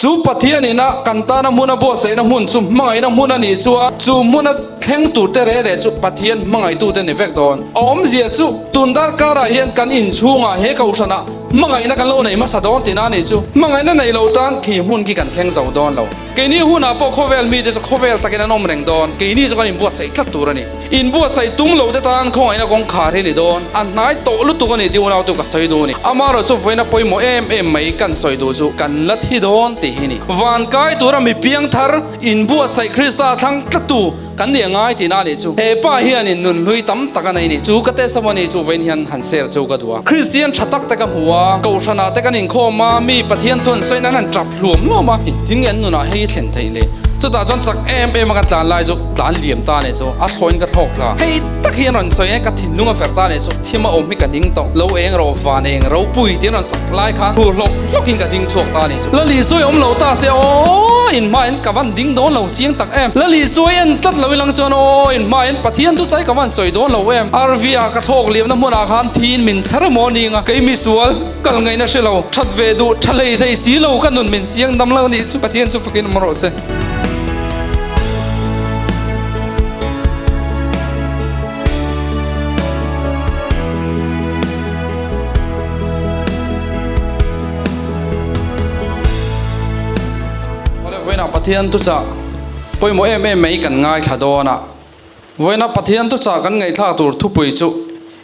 Chu Pathian ina kan tana hmun a buatsaihna hmun chu hmangaihna hmun a nih chuan chu hmuna thleng tur te reh reh chu Pathian hmangaihtute ni vek dawn. A awmzia chu tun darkarah hian kan inchhungah he kohhranah hmangaihna kan lo nei hmasa dawn tihna a nih chu. Hmangaihna neih loh tan khi hmun khi kan thleng zo dawn lo. Keini hunah pawh khawvel mite chu khawvel takin an awm reng dawn. Keini chu kan inbuatsaih tlat tur a ni. Inbuatsaih tum loh te tan khawngaihna kawngkhar hi ni dawn. A hnai tawh lutuk a ni tih unautu ka sawi duh a ni. Amaherawh chu vawiina pawimawh em em mai kan sawi duh chu kan la thi dawn tih hi ni. Van kai tura mi piangthar inbuatsaih Krista thlang tlattu kan nih a ngai tihna a nih chu. He pa hianin nunhlui tam tak a nei ni. Chu ka testimony chu vawiin hian han share chu ka duh a. Kristian tha tak te ka hmu a, Kohhranah te kan inkhawm a, mi Pathian thu an sawi nan han tap hluam hluam a, engtin nge an nunah hei thlen theih le? Chutah chuan chak em em a ka tlan lai chu tlan liam ta nih chu a thlawin ka thlawk thla. Hei tak hi an rawn sawi a, ka thinlung a fer ta nih chu thim a awm hi ka ding tawh lo eng rawh van eng ropui tih an rawn sak lai khan hur hlawk hlawkin ka ding chhuak ta nih chu. Lali sawi awm lo ta se aw in hmain ka van ding dawn lo chiang tak em. Lali sawi en tlat lo ilang chuan aw in hmain Pathian chu chai ka van sawi dawn lo em. RV ah ka thlawk liamna hmunah khan thiin min chher maw ning a kei misual. Kal ngaihna hre lo, that ve duh, tha hlei thei si lo, ka nun min siang dam lo nih chu Pathian chu fakin awm rawh se. Awle vawiinah Pathian thuchah pawimawh em em mai kan ngaithla dawn a. Vawiina Pathian thuchah kan ngaihthlak tur thupui chu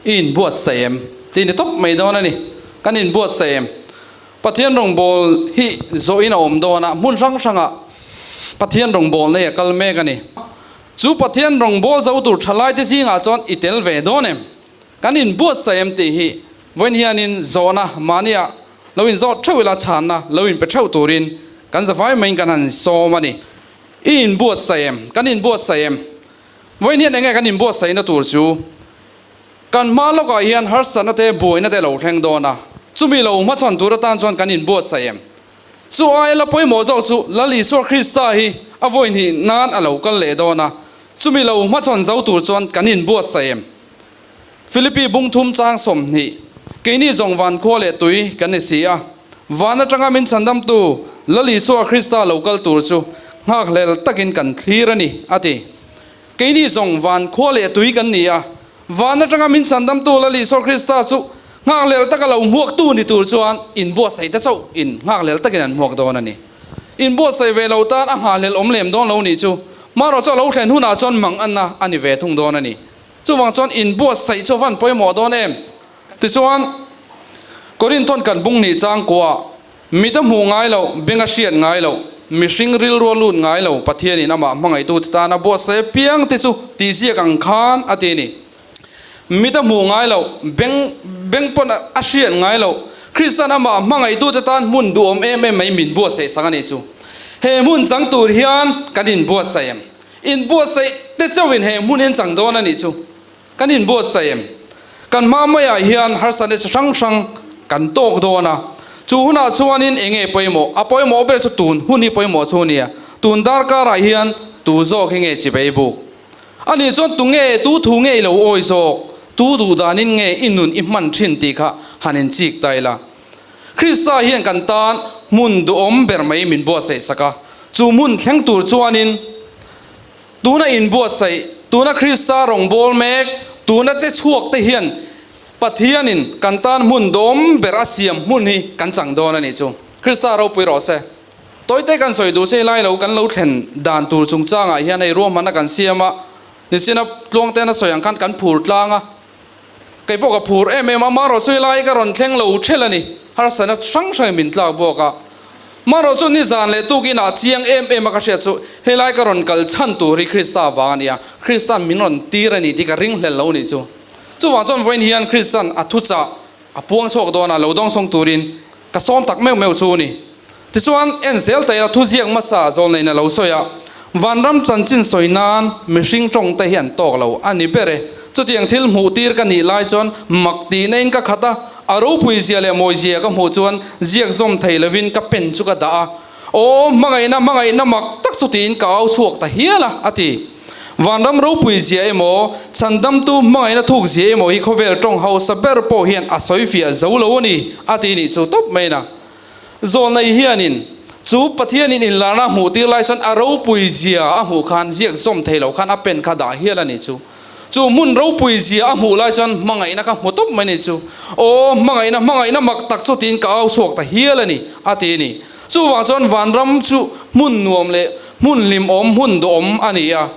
i inbuatsaih em? Tih ni tawp mai dawn a ni. Kan inbuatsaih em? Pathian rawngbâwl hi zawhin a awm dawn a, hmun hrang hrangah Pathian rawngbâwl nei a kal mek a ni. Chu Pathian rawngbâwl zo tur thalaite zingah chuan i tel ve dawn em? Kan inbuatsaih em tih hi vawiin hianin zawhna mahniah lo inzawt theuh ila chhanna lo inpe theuh turin kan zavai maiin kan han sawm a ni. I inbuatsaih em? Kan inbuatsaih em? Vawiin hian enge kan inbuatsaihna tur chu? Kan hma lawkah hian harsatna te, buaina te lo thleng dawn a, chumi lo hmachhawn tur atan chuan kan inbuatsaih em? Chu aia la pawimawh zawk chu Lal Isua Krista hi a vawi hnih nan a lo kal leh dawn a, chumi lo hmachhawn zo tur chuan kan inbuatsaih em? Philippi bungthum chang 20, Keini zawng van khua leh tui kan ni si a, van atanga min chhandamtu Lal Isua Krista lo kal tur chu nghakhlel takin kan thlir a ni, a ti. Keini zawng van khua leh tui kan ni a, van atanga min chhandamtu Lal Isua Krista chu nghakhlel taka lo hmuaktu ni tur chuan inbuatsaih te chauh in nghakhlel takin an hmuak dawn a ni. Inbuatsaih ve lo tan a nghahhlel awm lem dawn lo nih chu, marawh chu a lo thlen hunah chuan mang anna a ni ve thung dawn a ni. Chuvang chuan inbuatsaih chu a van pawimawh dawn em? Tichuan, Korinthon kan bung nih chang kuah, mit a hmuh ngai loh, beng a hriat ngai loh, mihring rilru a lut ngai lo, Pathianin amah hmangaihtute tana buatsaih apiang te chu tihziak ang khan a ti a ni. Mit a hmuh ngai loh, beng beng pawn a hriat ngai loh, Kristan amah hmangaihtute tan hmun duhawm em em mai min buatsaih sak a nih chu. He hmun chang tur hian kan inbuatsaih em? Inbuatsaih te chauhin he hmun hi an chang dawn a nih chu. Kan inbuatsaih em? Kan hma maiah hian harsatna chi hrang hrang kan tawk dawn a. Chu hunah chuanin eng nge pawimawh? A pawimawh ber chu tun hun hi pawimawh chu a nia. Tun darkarah hian tu zawk hi nge chibei buk? A nih chuan tu nge, tu thu nge i lo awi zawk? Tu duh danin nge i nun i hman thin tih kha han inchik ta ila. Krista hian kan tan hmun duhawm ber mai min buatsaih sak a, chu hmun thleng tur chuanin tuna inbuatsaih, tuna Krista rawngbâwl mek, tuna che chhuak te hian Pathianin kan tan hmun duhawm ber a siam hmun hi kan chang dawn a nih chu. Krista ropui rawh se. Tawite kan sawi duh sei lai lo kan lo thlen dan tur chungchangah hian hei ruahmanna kan siam a, nichina tluangte'n a sawi ang khan kan phur tlang a, Kei pawh ka phur em em a, marawh chu helai ka rawn thleng lo ṭhelh a ni. Harsatna hrang hrangin min tlak bawk a. Marawh chu nizan leh tukinah chiang em em a ka hriat chu helai ka rawn kal chhan tur hi Krista vang a ni a, Krista'n min rawn tir a ni tih ka ringhlel lo nih chu. Chuvang chuan vawiin hian Krista'n a thuchah a puang chhuak dawn a, lo dawngsawng turin ka sawm tak meuh meuh chu a ni. Tichuan, en zel ta ila thuziak hmasa zawlneina lo sawi a, vanram chanchin sawi nan mihring tawng te hi an tawk lo a ni ber e. Chutiang thil hmuh tir ka nih lai chuan mak tihna in ka khat a, a ropui zia leh mawi zia ka hmuh chuan ziak zawm thei lovin ka pen chu ka dah a. Aw, hmangaihna, hmangaihna mak tak chu tiin ka au chhuak ta hial a, a ti. Vanram ropui zia emaw, chhandamtu hmangaihna thuk zia emaw hi khawvel tawng hausa ber pawh hian a sawi fiah zo lo a ni, a ti nih chu tawp mai na. Zawlnei hianin. Chu Pathianin inlarna a hmuh tir lai chuan a ropui zia a hmuh khan ziak zawm thei lo khan a pen kha dah hial a ni chu. Chu hmun ropui zia a hmuh lai chuan hmangaihna kha hmu tawp mai a ni chu. Aw, hmangaihna, hmangaihna mak tak chu tiin ka au chhuak ta hial a ni, a ti a ni. Chuvang chuan vanram chu hmun nuam leh hmun hlimawm, hmun duhawm a ni a.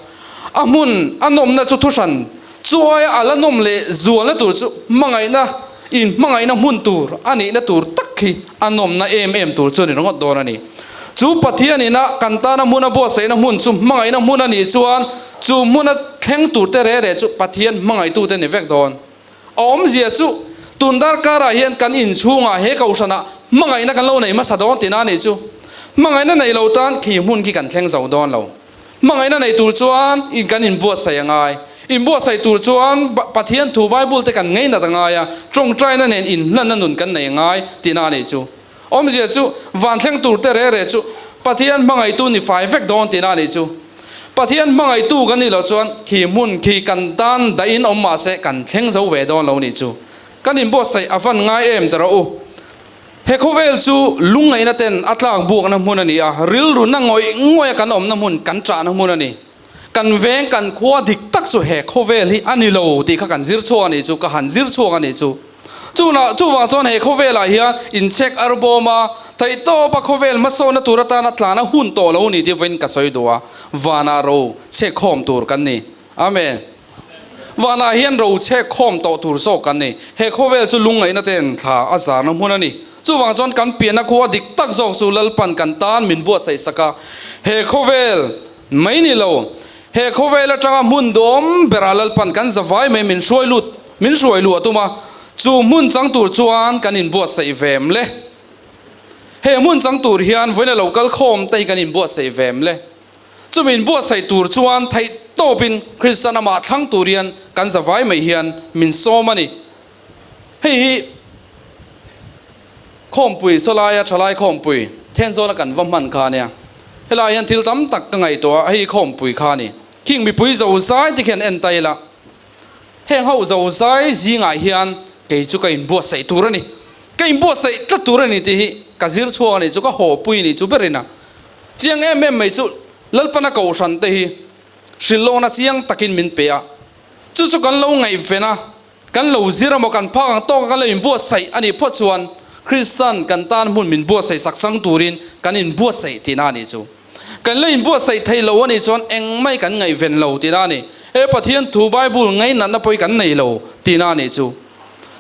A hmun a nawmna chu thuhran chu aia a la nawm leh zualna tur chu hmangaihna, inhmangaihna hmun tur a nihna tur tak khi a nawmna em em tur chu a ni ringawt dawn a ni. Chu Pathian ina kan tana hmun a buatsaihna hmun chu hmangaihna hmun a nih chuan chu hmuna thleng tur te re re chu Pathian hmangaihtute ni vek dawn. A awmzia chu tun darkarah hian kan inchhungah he kohhranah hmangaihna kan lo nei hmasa dawn tihna a nih chu. Hmangaihna nei lo tan khi hmun khi kan thleng zo dawn lo. Hmangaihna nei tur chuan in kan inbuatsaih a ngai. Inbuatsaih tur chuan Pathian thu Bible te kan ngeinat a ngai a, tawngtaina nen inhlanna nun kan nei a ngai tihna a nih chu. Awmzia chu van thleng tur te re re chu Pathian hmangaihtu ni fai vek dawn tihna a nih chu. Pathian hmangaihtu kan nih loh chuan khi hmun khi kan tan dahin awm mah se kan thleng zo ve dawn lo nih chu. Kan inbuatsaih a van ngai em ta rawh u. He khawvel chu lungngaihna ten a tlak buakna hmun a ni a, rilru na ngawih ngawih a kan awmna hmun, kan chahna hmun a ni. Kan veng, kan khua dik tak chu he khawvel hi a ni lo tih kha kan zir chhuak a nih chu, ka han zir chhuak a nih chu. Chunah, chuvang chuan he khawvelah hian inchhek ar bawm a, theihtawp a khawvel hmasawnna tur atana tlana hun tawh lo ni tih vawiin ka sawi duh a, vanah ro chhekkhawm tur kan ni. Amen. Vanah hian ro chhek khawm tawh tur zawk kan ni. He khawvel chu lungngaihna ten thla a zarna hmun a ni. Chuvang chuan kan pianna khua dik tak zawk chu Lalpan kan tan min buatsaih sak a. He khawvel mai ni lo, he khawvel atanga hmun duhawm berah Lalpan kan zavai mai min hruai lut, min hruai luh a tum a. Chu hmun chang tur chuan kan inbuatsaih vem le. He hmun chang tur hian vawiin a lo kal khawm te hi kan inbuatsaih vem le. Chumi inbuatsaih tur chuan theih tawpin Kristian amah thlang tur hian kan zavai mai hian min sawm a ni. Hei hi khawmpui sawlaia thalai khawmpui Thenzawla kan va hman kha ania. Helaiah hian thil tam tak ka ngaihtuah a, hei hi khawmpui kha a ni. Khing mipui zozai te khian en ta ila, heng ho zozai zingah hian kei chu ka inbuatsaih tur a ni. Ka inbuatsaih tlat tur a ni tih hi ka zir chhuak a nih chu, ka hawpui a nih chu berin a. Chiang em em mai chu Lalpana Kohhran te hi hrilhlawkna chiang takin min pe a, chu chu kan lo ngaihven a, kan lo zir emaw kan phak ang tawka kan lo inbuatsaih a nih phawt chuan Kristan kan tan hmun min buatsaih sak chang turin kan inbuatsaih tihna a nih chu. Kan la inbuatsaih thei lo a nih chuan engmai kan ngaihven lo tihna a ni. He Pathian thu Bible ngainatna pawh hi kan nei lo tihna a nih chu.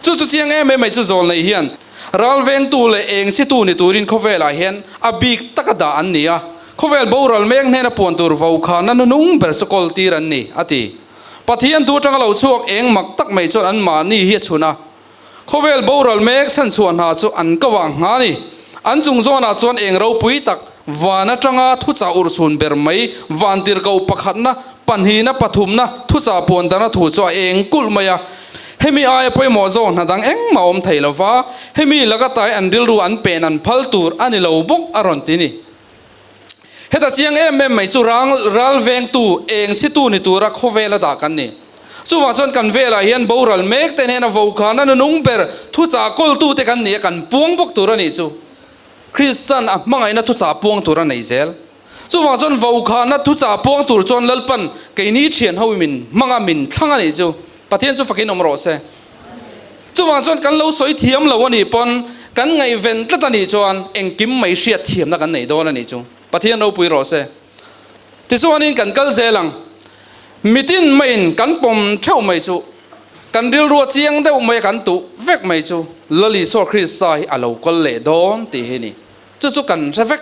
Chu chu chiang em em mai chu zawlnei hian ral vengtu leh eng chhitu ni turin khawvelah hian a bik taka dah an ni a, khawvel boral mek hnena puan tur vaukhana nunung ber chu kawl tir an ni, a ti. Pathian tu atanga lo chhuak eng mak tak mai chuan anmahni hi a chhun a, khawvel boral mek chhanchhuah hna chu an ko ah ngha a ni. An chung zawnah chuan eng ropui tak van atanga thuchah urhsun ber mai vantirhkoh pakhatna, pahnihna, pathumna thuchah puan dana thu chu a eng kulh mai a. Hemi aia pawimawh zawk hna dang engmah awm thei lo va, hemi laka tai an rilru an pen an phal tur a ni lo bawk a rawn ti ni. Heta chiang em em mai chu rang ral vengtu, eng chhitu ni tura khawvela dah kan ni. Chuvang chuan kan velah hian boral mek te hnena vokhana nunung ber thuchah kawltute kan ni a, kan puang bawk tur a nih chu. Kristan a hmangaihna thuchah puang tur a nei zel. Chuvang chuan vokhana thuchah puang tur chuan Lalpan keini thian ho min hmang a, min thlang a nih chu. Pathian chu fakin awm rawh se. Chuvang chuan kan lo sawi thiam lo a nih pawn kan ngaihven tlat a nih chuan engkim mai hriat thiamna kan nei dawn a nih chu. Pathian ropui rawh se. Tichuanin kan kal zel ang. Mitin maiin kan pawm theuh mai chu kan rilrua chiang deuh mai a kan tuh vek mai chu Lal Isua Krista hi a lo kal leh dawn tih hi a ni. Chu chu kan hre vek.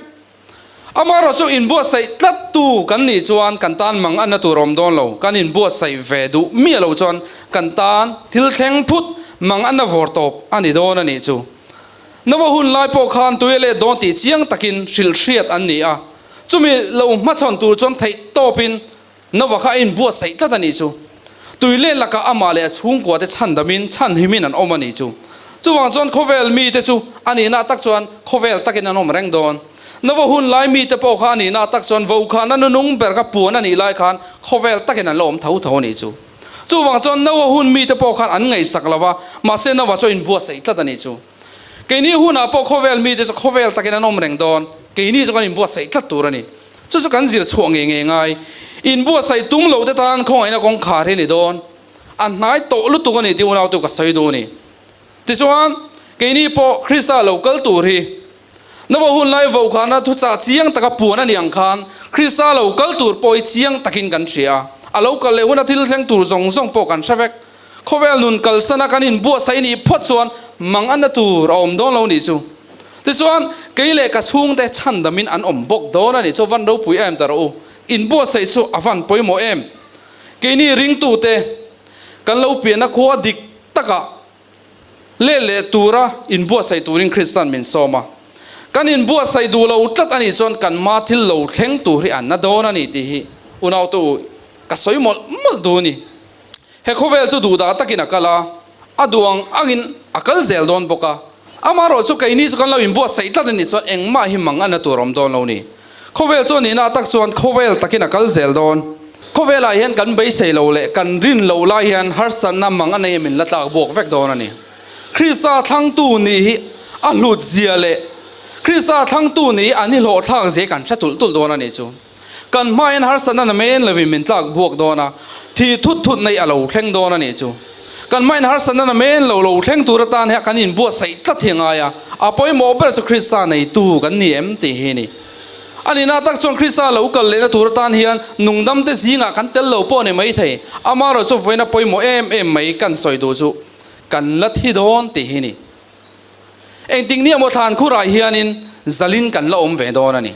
Amaherawh chu inbuatsaih tlat tu kan nih chuan kan tan mang anna tur a awm dawn lo. Kan inbuatsaih ve duh miah lo chuan kan tan thil thleng phut mang anna vawr tawp a ni dawn a nih chu. Nova hun lai pawh khan tui a let dawn tih chiang takin hrilh hriat an ni a. Chumi lo hmachhawn tur chuan theih tawpin Nova kha a inbuatsaih tlat a nih chu. Tui let lakah amah leh a chhungkua te chhandamin chhanhimin an awm a nih chu. Chuvang chuan khawvel mite chu a nihna tak chuan khawvel takin an awm reng dawn. Nova hun lai mite pawh kha a nihna tak chuan vokhanna nunung ber kha puan a nih lai khan khawvel takin an la awm tho tho a nih chu. Chuvang chuan Nova hun mite pawh khan an ngaihsak lo va, mahse Nova chu a inbuatsaih tlat a nih chu. Keini hunah pawh khawvel mite chu khawvel takin an awm reng dawn. Keini chu kan inbuatsaih tlat tur a ni. Chu chu kan zir chhuah ngei ngei ngai. Inbuatsaih tum lo te tan khawngaihna kawngkhar hi a ni dawn. A hnai tawh lutuk a ni tih unautu ka sawi duh a ni. Tichuan, keini pawh Krista lo kal tur hi Nova hun lai vokhana thuchah chiang taka puan a ni ang khan Krista lo kal tur pawh hi chiang takin kan hria a. A lo kal leh huna thil thleng tur zawng zawng pawh kan hre vek. Khawvel nun kalsana kan inbuatsaih nih phawt chuan mang anna tur a awm dawn lo nih chu. Tichuan, kei leh ka chhungte chhandamin an awm bawk dawn a nih chu van ropui em ta rawh u. Inbuatsaih chu a van pawimawh em? Keini ringtute kan lo pianna khua dik takah leh leh tura inbuatsaih turin Krista'n min sawm a. Kan inbuatsaih duh lo tlat a nih chuan kan ma thil lo thleng tur hi an na dawn a ni tih hi unaute u ka sawi mawlh mawlh duh a ni. He khawvel chu duhdah takin a kal a, a duh ang angin a kal zel dawn bawk a. Amaherawh chu keini chu kan lo inbuatsaih tlat a nih chuan engmah hi mang a na tur a awm dawn lo ni. Khawvel chu a nihna tak chuan khawvel takin a kal zel dawn. Khawvelah hian kan beisei lo leh kan rin loh lai hian harsatna mang a nei min la tlak buak vek dawn a ni. Krista thlangtu nih hi a hlut zia leh Krista thlangtu nih hi an hi hlawhthlak zia kan hre tulh tulh dawn a nih chu. Kan hma hian harsatna na men lovin min tlak buak dawn a, thih thut thut neih a lo thleng dawn a nih chu. Kan hma hian harsatna na men lo lo thleng tur atan hian kan inbuatsaih tlat hi a ngai a, a pawimawh ber chu Krista neitu kan ni em tih hi a ni. A nihna tak chuan Krista lo kal lehna tur atan hian nungdamte zingah kan tel lo pawh a ni maithei, amaherawh chu vawiina pawimawh em em mai kan sawi duh chu kan la thi dawn tih hi a ni. Engtik nia maw thlan khurah hianin zalin kan la awm ve dawn a ni.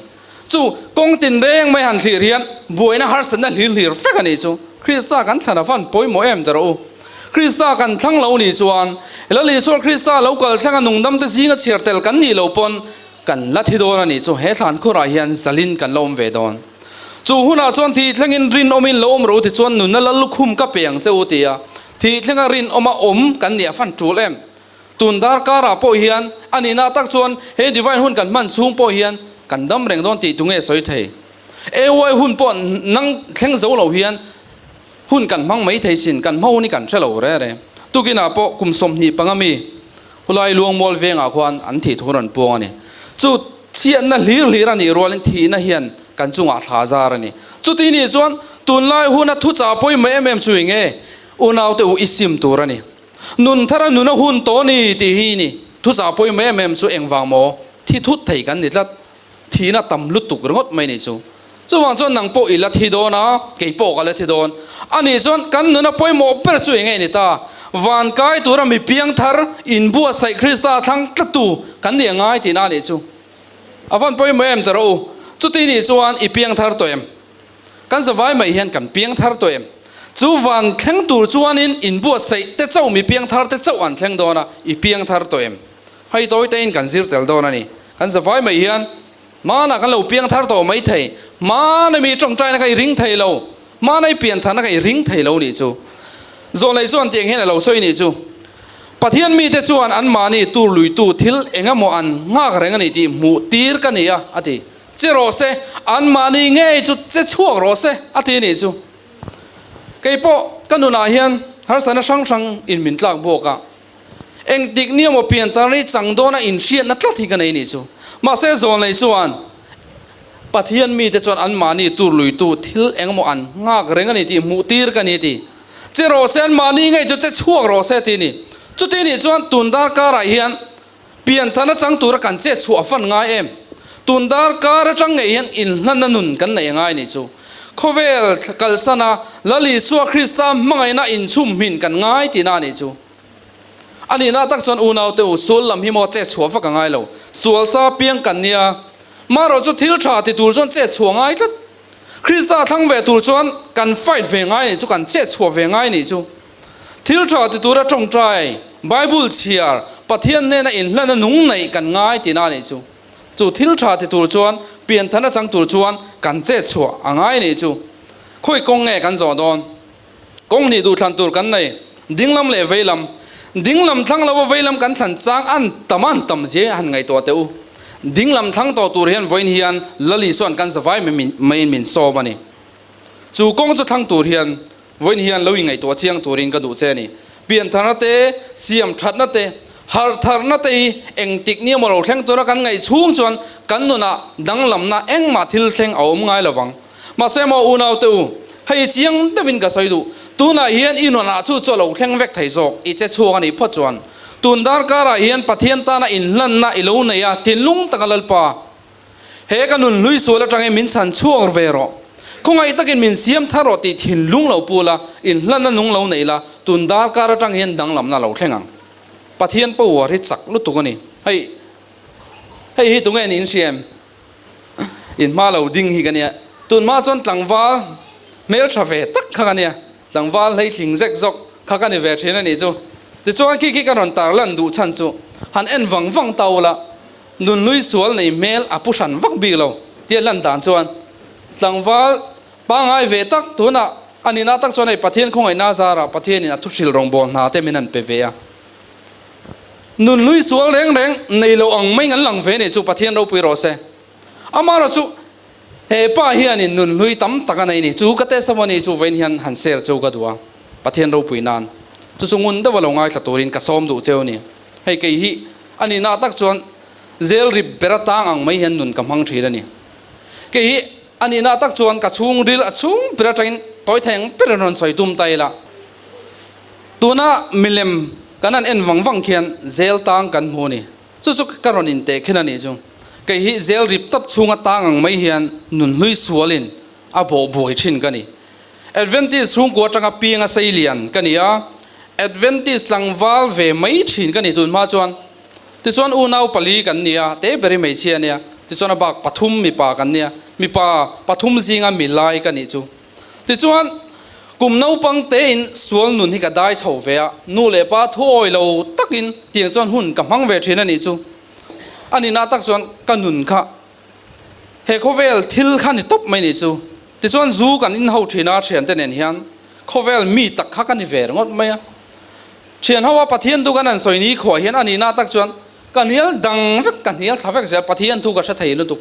Chu kawng tinreng mai han thlir hian buaina harsatna hlir hlir vek a nih chu. Krista kan thlan a van pawimawh em ta rawh u. Krista kan thlang lo nih chuan Lal Isua Krista lo kal thlenga nungdamte zinga chhiar tel kan nih loh pawn kan la thi dawn a nih chu. He thlan khurah hian zalin kan la awm ve dawn. Chu hunah chuan thih thlengin rinawmin lo awm rawh u tichuan nunna lal lukhum ka pe ang che u ti a, thih thlenga rinawma awm kan nih a fan tul em? Tun darkarah pawh hian a nihna tak chuan he Divine hun kan hman chhung pawh hian kan dam reng dawn tih tunge sawi thei? AY hun pawh nang thleng zo lo hian hun kan hmang mai thei sin, kan hma hun hi kan hre lo re re. Tukinah pawh kum 25 mi Hulai Luangmual vengah khuan an thih thu rawn puang a ni. Chu chhiatna hlir hlir a nih rualin thihna hian kan chungah thla zar a ni. Chuti nih chuan tunlai huna thuchah pawimawh em em chu enge? Unaute u i sim tur a ni. Nun thara nuna hun tawh ni tih hi ni. Thuchah pawimawh em em chu engvang maw? Thi thut thei kan ni tlat. Thihna tam lutuk ringawt mai ni chu. Chuvang chuan nang pawh i la thi dawn a, kei pawh ka la thi dawn. Ani chuan kan nuna pawimawh ber chu eng nge ni ta? Van kai tura mi piang thar, inbuatsaih Krista thlang tlattu kan ni a ngai tihna a nih chu. A van pawimawh em ta rawh u. Chuti nih chuan i piang thar tawh em? Kan zavai mai hian kan piang thar tawh em? Chu van thleng tur chuanin inbuatsaih te chauh mi piang thar te chauh an thleng dawn a, i piang thar tawh em? Hei tawi tein kan zir tel dawn a ni. Kan zavai mai hian hmanah kan lo piang thar tawh mai thei, hmana mi tawngtaina kha i ring thei lo, hmana i pian tharna kha i ring thei lo nih chu. Zawlnei chuan tiang hian a lo sawi nih chu. Pathian mite chuan anmahni tur luitu thil engemaw an nghak reng a ni tih hmuh tir ka ni a, a ti. Che rawh se, anmahni ngei chu che chhuak rawh se, a ti nih chu. Kei pawh ka nunah hian harsatna hrang hrang in min tlak buak a, engtik ni emaw piantar hi chang dawna inhriatna tlat hi ka nei nih chu. Mahse zawlnei chuan Pathian mite chuan anmahni tur luitu thil engemaw an nghak reng a ni tih hmuh tir ka ni ti. Che rawh se, anmahni ngei chu che chhuak rawh se ti ni. Chuti nih chuan tun darkarah hian Pianthana chang tura kan chet chhuah a fan ngai em? Tun darkar atang ngei hian inhlanna nun kan nei a ngai nih chu. Khawvel kalsana Lal Isua Krista hmangaihna inchhum hmin kan ngai tihna a nih chu. A nihna tak chuan unaute u, sual lam hi maw chet chhuah vak a ngai lo. Sual sa piang kan nia. Marawh chu thil tha ti tur chuan chet chhuah ngai tlat. Krista thlang ve tur chuan kan fight ve ngai nih chu, kan chet chhuah ve ngai nih chu. Thil tha ti tura tawngtai, Bible chhiar, Pathian nena inhlana nung neih kan ngai tihna a nih chu. Chu thil tha ti tur chuan, pianthana chang tur chuan kan chet chhuah a ngai nih chu. Khawi kawng nge kan zawh dawn? Kawng hnih duhthlan tur kan nei, dinglam leh veilam. Dinglam thlang lova veilam kan thlan chang an tam an tam zia han ngaihtuah teh u. Dinglam thlang tawh tur hian vawiin hian Lal Isua'n kan zavai maiin min sawm a ni. Chu kawng chu thlang tur hian Vawiin hian lo ingaihtuah chiang turin ka duh che a ni. Piantharna te, siam thatna te, Harh tharna te hi engtik ni emaw lo thleng tura kan ngaih chhung chuan kan nunah danglamna engmah thil thleng a awm ngai lovang. Mahse maw unaute u, hei chiang deuhin ka sawi duh, tunah hian i nunah chu chu a lo thleng vek thei zawk, i che chhuak a nih phawt chuan. Tun darkarah hian Pathian tana inhlanna i lo nei a, thinlung taka Lalpa, he ka nun hlui sual atangin min chhan chhuak ve rawh, khawngaih takin min siam thar rawh tih thinlung lo pu la, inhlanna nung lo nei la, tun darkar atang hian danglamna a lo thleng ang. Pathian power hi chak lutuk a ni. Hei, hei hi tunge niin hria em? In hma lo ding hi ka nia. Tun hma chuan tlangval hmeltha ve tak kha ka nia. Tlangval hleitling zek zawk kha ka ni ve thin a nih chu. Tichuan khi khi ka rawn tar lan duh chhan chu han en vang vang ta ula, nunhlui sual nei hmel a pu hran vak bik lo tia lan dan chuan tlangval pangai ve tak tunah a nihna tak chuan hei Pathian khawngaihna zarah Pathianin a thuhrilh rawngbâwl hna te min han pe ve a. Nunhlui sual reng reng nei lo ang mai an lang ve nih chu Pathian ropui rawh se. Amaherawh chu he pa hianin nunhlui tam tak a nei ni chu ka testimony chu vawiin hian han share cheu ka duh a, Pathian ropui nan chu chu ngun deuha lo ngaithla turin ka sawm duh cheu a ni. Hei kei hi a nihna tak chuan zel rip ber atang ang mai hian nun ka hmang thin a ni. Kei hi a nihna tak chuan ka chhungril a chhung ber atangin tawi thei ang ber in rawn sawi tum ta ila. Tuna milem kan han en vang vang khian zel tang kan hmu a ni. Chu chu ka rawn inteh khin a nih chu. Kei hi zel rip tap chhunga tang ang mai hian nunhlui sualin a bawh buai thin ka ni. Adventist chhungkua atanga pianga sei lian ka ni a, Adventist tlangval ve mai thin ka ni tun hma chuan. Tichuan unau pali kan ni a, te beri hmeichhia a nia, tichuan a bak pathum mipa kan nia, mipa pathum zinga milai ka nih chu. Tichuan, kum naupang tein sual nun hi ka dai chho ve a, nu leh pa thu awi lo takin tiang chuan hun ka hmang ve thin a nih chu. A nihna tak chuan ka nun kha he khawvel thil kha ni tawp mai nih chu. Tichuan zu kan inho thin a, thiante nen hian khawvel mi tak kha ka ni ve ringawt mai a. Thian ho a Pathian thu kan han sawi ni khuah hian a nihna tak chuan Ka hnial dang vek, ka hnial thla vek zel, Pathian thu ka hre thei lutuk.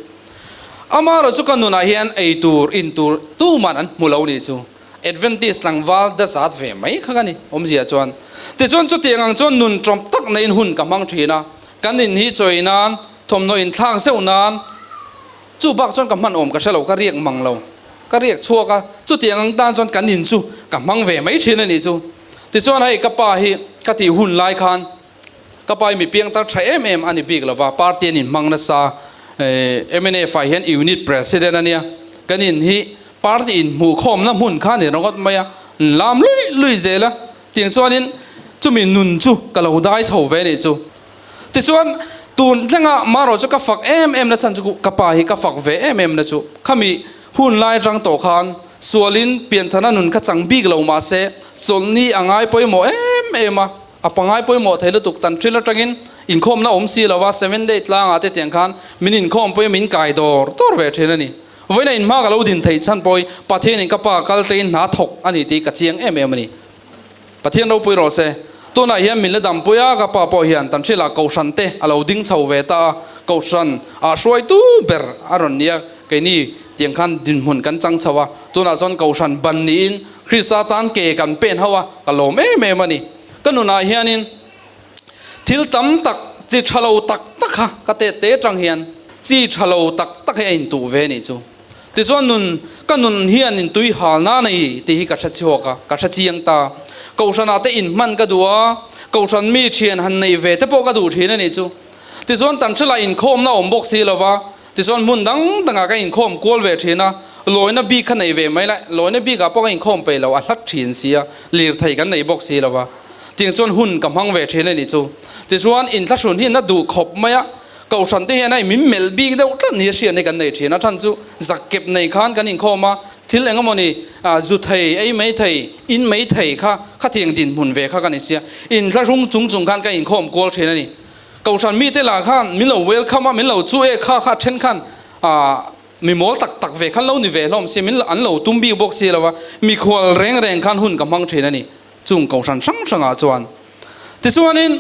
Amaherawh chu ka nunah hian ei tur, in tur tuman an hmu lo nih chu. Adventist tlangval dazat ve mai kha ka ni, awmzia chuan. Tichuan chutiang ang chuan nun tawp tak neiin hun ka hmang thin a, kan in hi chawi nan, thawmhnaw inthlak zeuh nan, chu bak chuan ka hman awm ka hre lo, ka riak mang lo, ka riak chhuak a, chutiang ang tan chuan kan in chu ka hmang ve mai thin a nih chu. Tichuan hei ka pa hi ka tih hun lai khan, Ka pa hi mi piang tar tha em em a ni bik lova, party an inhmang nasa, mnf ah hian unit president a nia, kan in hi party inhmuhkhawmna hmun kha a ni ringawt mai a, an lam lui lui zel a, tiang chuanin chumi nun chu ka lo dai chho ve a nih chu. Tichuan tun thlengah marawh chu ka fak em em na chhan chu ka pa hi ka fak ve em em na chu khami hun lai atang tawh khan sualin pianthana nun kha chang bik lo mahse chawlhni a ngai pawimawh em em a, A pangai pawimawh thei lutuk tan thil atangin inkhawmna awm si lova seven day tlangah te tiang khan min inkhawm pawhin min kai dawr dawr ve thin a ni. Vawiin a inhma ka lo din theih chhan pawhin Pathianin ka pa kal tlein hna thawk a ni tih ka chiang em em a ni. Pathian ropui rawh se. Tunah hian min la dampui a, ka pa pawh hian tan hrilah Kohhran te a lo ding chho ve ta a, Kohhran ah hruaitu ber a rawn ni a, keini tiang khan dinhmun kan chang chho a, tunah chuan Kohhran ban niin Krista tan ke kan pen ho a, ka lawm em em a ni. Ka nunah hianin thil tam tak chi tha lo tak tak kha ka tet te atang hian chi tha lo tak tak hi a intuh ve nih chu. Tichuan nun ka nun hianin tui halna nei tih hi ka hre chhuak a, ka hre chiang ta. Kohhranah te inhman ka duh a, kohhran mi thian han neih ve te pawh ka duh thin a nih chu. Tichuan tan hrelah inkhawmna awm bawk si lova, Tichuan hmun dang dangah ka inkhawm kual ve thin a, lawina bik kha nei ve mai la, lawina bikah pawh ka inkhawm peih lo, a hlat thin si a, lirthei kan nei bawk si lo va. Tiang chuan hun ka hmang ve thin a nih chu. Tichuan inthlahrun hi na duh khawp mai a, kohhran te hian hei min melh bik deuh tlat ni a hriat hi kan nei thin a, chhan chu zakkep nei khan kan inkhawm a, thil eng emawni zu thei, ei mai thei, in mai thei kha khatiang dinhmun ve kha ka ni sia, inthlahrung chung chung khan ka inkhawm kual thin a ni. Kohhran mite lah khan min lo welcome a, min lo chu e kha kha then khan ah mi mawl tak tak ve khan lo ni ve hlawm si, min an lo tum bik bawk si lo a, mikhual reng reng khan hun ka hmang thin a ni chung kohhran hrang hrangah chuan. Tichuanin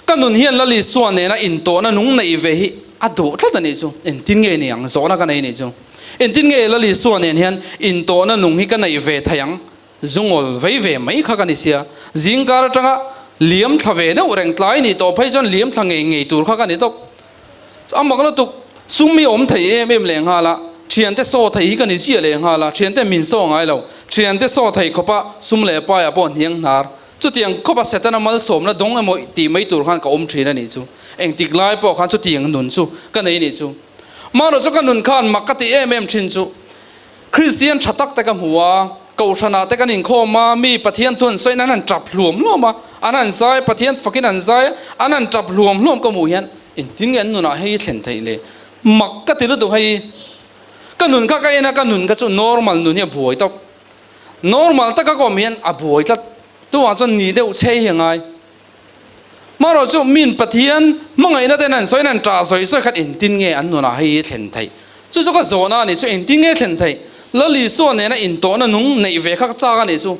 ka nun hian Lal Isua nena intawhna nung neih ve hi a duh tlat a nih chu, engtin nge ni ang zawhna ka nei nih chu, engtin nge Lal Isua nen hian intawhna nung hi ka neih ve thei ang, zungawl vei ve mai kha ka ni sia, zingkar atanga. Liam thla ve deuh reng tlai nih tawh phei chuan liam thla ngei ngei tur kha ka ni tawp. A mak lutuk, sum hi awm thei em em leh nghal a, thiante saw thei hi ka ni chiah leh nghal a, thiante min saw ngai lo, thiante saw thei khawpa sum leh paiah pawh hniang hnar. Chutiang khawpa Setana malsawmna dawng emaw tih mai tur khan ka awm thin a nih chu. Engtik lai pawh khan chutiang nun chu ka nei nih chu. Mahrawh chu ka nun khan mak ka tih em em thin chu. Kristian tha tak te ka hmu a, Kohhranah te kan inkhawm a, mi Pathian thu an sawiin an han tap hluam hluam a, an han zai, Pathian fakin an zai a, an han tap hluam hluam ka hmuh hian engtin nge an nunah hei hi thlen theih le? Mak ka ti lutuk hei. Ka nun kha ka en a, ka nun kha chu normal nun hi a buai tawp. Normal taka ka awm hian a buai tlat. Tuvang chuan ni deuh chhe hi a ngai. Hmarawh chu min Pathian hmangaihna ten an sawiin an ṭah sawi sawi khan engtin nge an nunah hei hi thlen theih? Chu chu ka zawhna a nih chu, engtin nge thlen theih? Lal Isua nena intawhna nung neih ve kha ka chak a nih chu.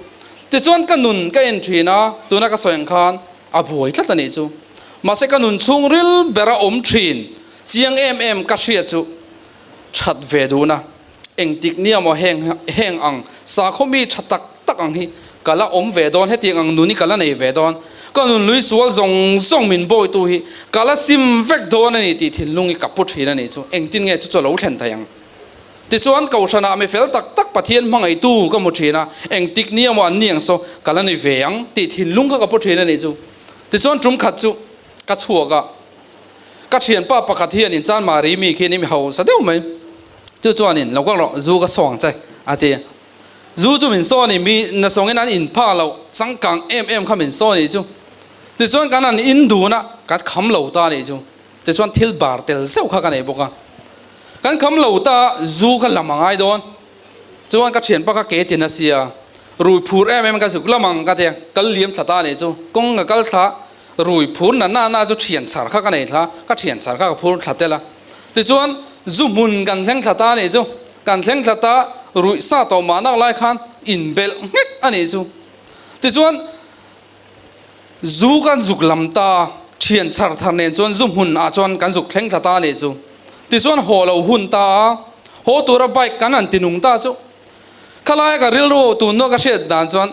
Tichuan ka nun ka en ṭhin a, tuna ka sawi ang khan a buai tlat a nih chu. Mahse ka nun chhungril bera awm ṭhin chiang em em ka hriat chu ṭhat ve duhna. Engtik nia maw heng heng ang sakhaw mi tha tak tak ang hi ka la awm ve dawn, hetiang ang nun hi ka la nei ve dawn, ka nun lui sual zawng zawng min bawitu hi ka la sim vek dawn a ni tih thinlung hi ka pu thin a nih chu, engtin nge chu chu a lo thlen thei ang? Tichuan Kohhranah mi fel tak tak Pathian hmangaihtu ka hmu thin a, engtik nia maw an ni ang saw ka la ni ve ang tih thinlung kha ka pu thin a nih chu. Tichuan tum khat chu ka chhuak a, ka thianpa pakhat hian in Chanmari mi khi ni mi hausa deuh mai, Chu chuanin, Lo kal rawh, zu ka saw ang che, a ti. Zu chu min saw a ni, mi nasawngin an in phak loh changkang em em kha min saw a nih chu. Tichuan kan han in dun a, kan kham lo ta a nih chu. Tichuan thil bar tel zeuh kha ka nei bawk a. Kan kham lo ta a, zu kha lam a ngai dawn. Chuan ka thianpa kha ke tin a sia, rui phur em em ka zuk lam ang ka ti a, kal liam thla ta a nih chu. Kawng ka kal thla, rui phur na na na chu thian chhar kha ka nei thla, ka thian chhar kha ka phur thla tel a. Tichuan, zu hmun kan thleng thla ta a nih chu. Kan thleng thla ta, ruih sa tawh mah nak lai khan inbelh nghek a nih chu. Tichuan, zu kan zuk lam ta a, thian chhar thar nen chuan zu hmun ah chuan kan zuk thleng thla ta a nih chu. Tichuan, haw lo hun ta a, haw tura bike kan han ti nung ta chu. Khalaia ka rilru tun nuah ka hriat dan chuan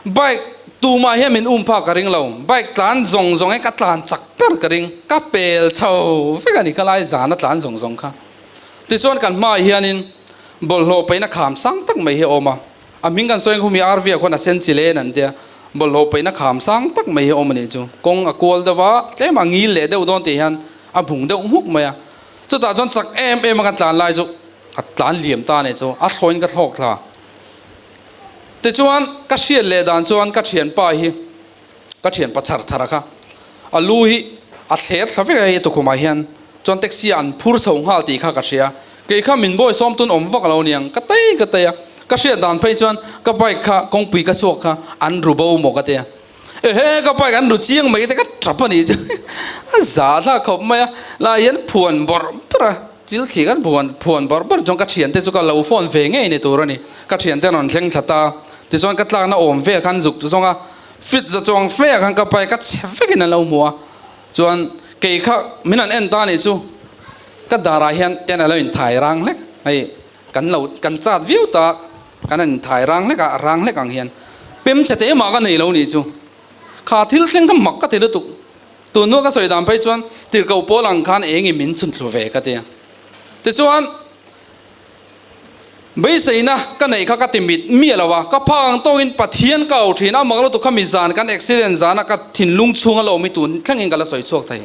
bike tumah hian min um phak ka ring lo, bike tlan zawng zawng hi ka tlan chak ber ka ring, ka pel chho vek a ni khalai zana tlan zawng zawng kha. Tichuan kan hmaah hianin bawlhhlawh paihna kham sang tak mai hi a awm a, a hming kan sawi ang khumi RV ah khuan a sen chi len an tia, bawlhhlawh paihna kham sang tak mai hi a awm a nih chu, kawng a kual deuh a, tlem a ngil leh deuh dawn tih hian a bung deuh hmuk mai a, chutah chuan chak em em a kan tlan lai chu. A tlan liam ta nih chu a thlawin ka thlawk thla. Tichuan ka hriat leh dan chuan ka thianpa hi ka thianpa chhar thar a kha a lu hi a thler thla vek a hei tukhumah hian chuan taxi ah an phur chho nghal tih kha ka hria. Kei kha min bawi sawm tun awm vak lo niang ka tei ka tei a, ka hriat dan phei chuan ka bike kha kawngpui ka chhuak kha an ru bo maw ka tia. Ehe ka bike an ru chiang mai te ka tap a nih chu a za thlak khawp mai a lai hian phuan bawrh bawrh a chil khi kan phuan phuan bawrh bawrh chuan ka thian te chu ka lo phone ve ngei ni tur a ni ka thian te an rawn thleng thla ta tichuan ka tlakna awm vel khan zuk zawng a fit za chuang fe ah khan ka bike a chhe vek in an lo hmu a chuan kei kha min han en ta nih chu ka darah hian ten a lo inthai rang hlek hei Kan lo kan chat viau ta, kan han inthai rang hlek a, rang hlek ang hian pem che te mah ka nei lo nih chu. Kha thil thleng kha mak ka ti lutuk. Tun hnu ka sawi dan phei chuan tirhkoh pawl ang khan eng in min chhun thlu ve ka ti a. Tichuan beiseina ka neih kha ka ti mit miah lo a, ka phak ang tawkin Pathian ka au thin a, mak lutuk kha mi zan kan accident zana ka thinlung chhunga lo awm hi tun thlengin ka la sawi chhuak thei.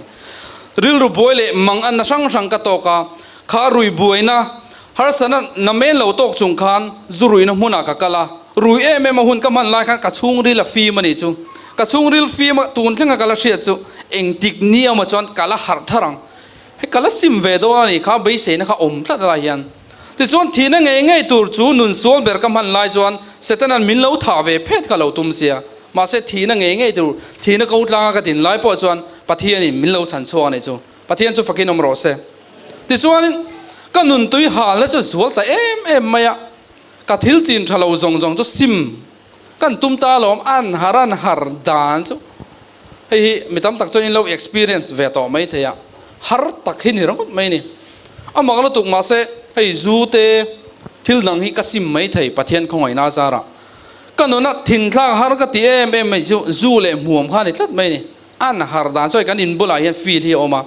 Rilru buai leh mang anna hrang hrang ka tawk a, Kha rui buaina harsatna namen lo tawk chung khan zu ruihna hmunah ka kal a, rui em em a hun ka hman lai khan ka chhungril a fim a nih chu. Ka chhungril fim a tun thlenga ka la hriat chu engtik ni emaw chuan ka la harh thar ang. Hei ka la sim ve dawn a nih kha beiseina kha awm tlat lai hian. Tichuan thihna ngei ngei tur chu nun sual ber ka hman lai chuan Setana'n min lo thah ve phet ka lo tum sia. Mahse thihna ngei ngei tur thihna ko tlanga ka din lai pawh chuan Pathianin min lo chhan chhuak a nih chu. Pathian chu fakin awm rawh se. Tichuanin, ka nun tui halna chu zual ta em em mai a, ka thil chin tha lo zawng zawng chu sim kan tum ta alawm, an har an har dan chu hei hi mi tam tak chuan in lo experience ve tawh mai thei a, har tak hi ni ringawt mai ni. A mak lutuk mahse hei zu te thil dang hi ka sim mai thei Pathian khawngaihna zarah. Ka nuna thinthlak har ka ti em em mai chu zu leh hmuam kha a ni tlat mai a ni. An har dan chu hei kan in bulah hian field hi a awm a.